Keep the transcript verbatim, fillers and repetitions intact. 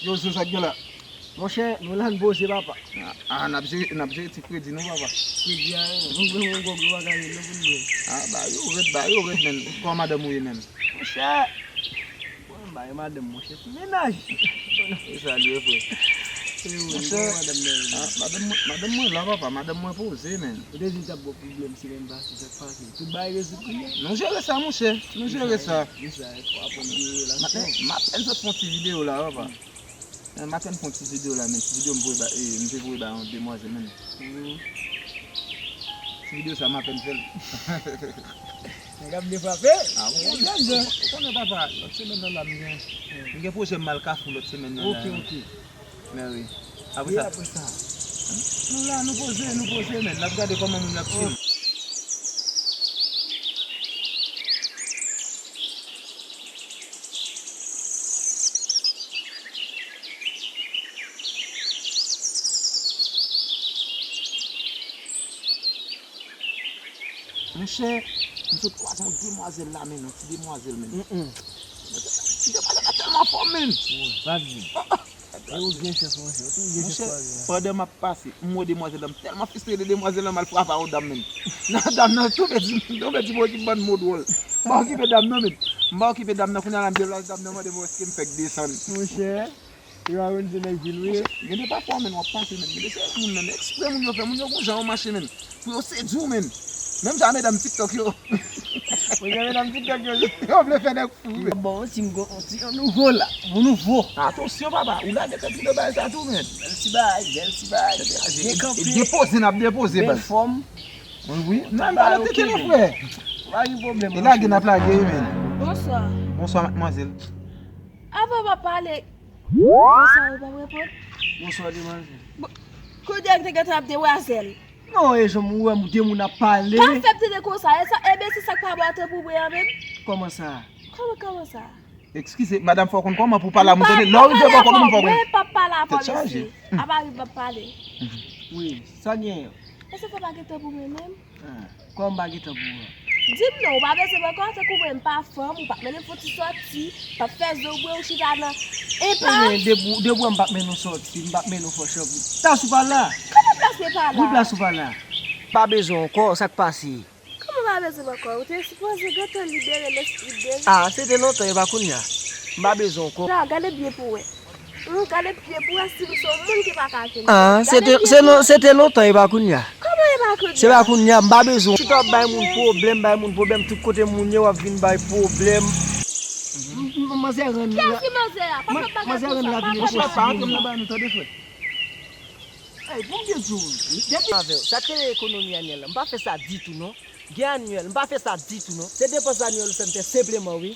Yo, so sa k gen la? Monchè, nou la n poze, papa. Ah, ah, n ap jere, n ap jere ti kredi nou, papa. Kredi a, non, nou jwenn yon gòg nou pa ka jwenn non pou n bwè. Ah, ba yo rèd, ba yo rèd, menn. Kòman madanm ou ye, menn? Monchè, bon, ba yo madanm, monchè, ti mennaj. E sa l ye, frè. E wi, monchè, kòman madanm nan ye? Ah, madanm mwen, madanm mwen la, papa, madanm mwen poze, menn. Ou te di l t ap ba w pwoblèm semèn pase, sa k pase? Tout bagay rezoud kounye a? Nou jere sa, monchè, nou jere sa. Di sa, fò aprann gen relasyon. M apèn sot fè yon ti videyo la, papa. Eh, m apèn fè yon ti videyo la, men ti videyo m voye ba, eh, m te voye ba yon demwazèl, men. Ti videyo sa, m apèn fè l. Nèg ap defrape. Ah, ou konnen, ou konnen, papa, lòt semèn nan la, m gen, m gen pwojè m al Kafou lòt semèn nan la. Ok, ok. Men wi. Apre sa. Wi, apre sa. Nou la, nou poze, nou poze, men. N ap gade kòman moun yo ap chill. Monchè, m sot kwaze yon demwazèl la, men, yon ti demwazèl, men. Ti demwazèl la tèlman fò, men. Wi, pa di. E ou gen chans, monchè, ou tou gen chans kwaze a. Monchè, pandan m ap pase, m wè demwazèl la, m tèlman fristre de demwazèl la, m al frape a yon dam, men. Nan dam nan, tonbe di, tonbe di, m okipe bann mo dwòl. M pa okipe dam nan, men. M pa okipe dam nan, kounye a la, m deplase dam nan, mande m èske m fèk desann. Monchè, yo a wè se nèg vil ou ye. Monchè, gen de pafwa, men, w ap pase, men. Gen de se moun, men, eksprè moun yo fè, moun yo gon jan yo mache, men. Pou yo sedui w, men. Menm jan medam TikTok yo. Mwen gen medam TikTok yo. Yo vle fè nèg fou, men. Bon, si m gon, si yon nouvo la. Yon nouvo. Atansyon, papa. Ou lage tèt ou nan bagay sa tou, men. Bèl ti bagay, bèl ti bagay. Tèt chaje. Byen kanpe. E depoze, n ap depoze, baz. Bèl fòm. Wi, wi. Nan, n pa nan tete non, frè. Pa gen pwoblèm. E lage, n ap lage, wi, men. Bonswa. Bonswa, madmwazèl. Avan w ap pale. Bonswa, ou p ap reponn? Bonswa, demwazèl. Kote w te gentan ap demwazèl? Non, e jan m wè de moun ap pale. Pa fè m tande konsa. E sa, ebyen, se sa k pa bon a tanbou mwen an menm? Kòman sa? Kòman, kòman sa? Eskize, madanm, fò w konn kòman pou w pale a moun tande. Lè w rive bò kò moun, fò w konn. Mwen p ap pale avè w, mesye. Tèt chaje. A Paris m ap pale. Wi, sa gen? Èske fò w pa gen tanbou mwen menm? Ah, kòman m pa gen tanbou an? Di m non, ou pa bezwen m ankò, tankou mwen m pa fanm, ou p ap mennen m fè yon ti sòti, p ap fè zo bwe, ou chita nan enpas. Ebyen, depi, depi m p ap mennen w sòti, m p ap mennen w fè w chanpri. Plas ou pa la. Kòman plas mwen pa la? Wi, plas ou pa la. Pa bezwen ankò, sa k pase? Kòman pa bezwen m ankò? Ou te sipoze gentan libere lespri m deja. Ah, se te lontan, e pa kounye a. M pa bezwen ankò. Gade byen pou wè. Ou gade byen pou wè si m se yon moun ki pa ka vin. Ah, se te, se non, se te lontan, e pa kounye a. Kòman e pa kounye a? Se pa kounye a, m pa bezwen. Chita w ap bay moun pwoblèm, bay moun pwoblèm, tout kote moun ye, w ap vin bay pwoblèm. M, m, manzè rann la. Kiyès ki manzè a? Papa m pa gen manzè rann la vin chita. Pa antre m nan bagay nou, tande, frè. Ey, bon, m byen di w, depi avè w, sa k rele ekonomi anyèl la, m pa fè sa ditou, non. Gen anyèl, m pa fè sa ditou non. Se depans anyèl ou fè m fè senpleman wi.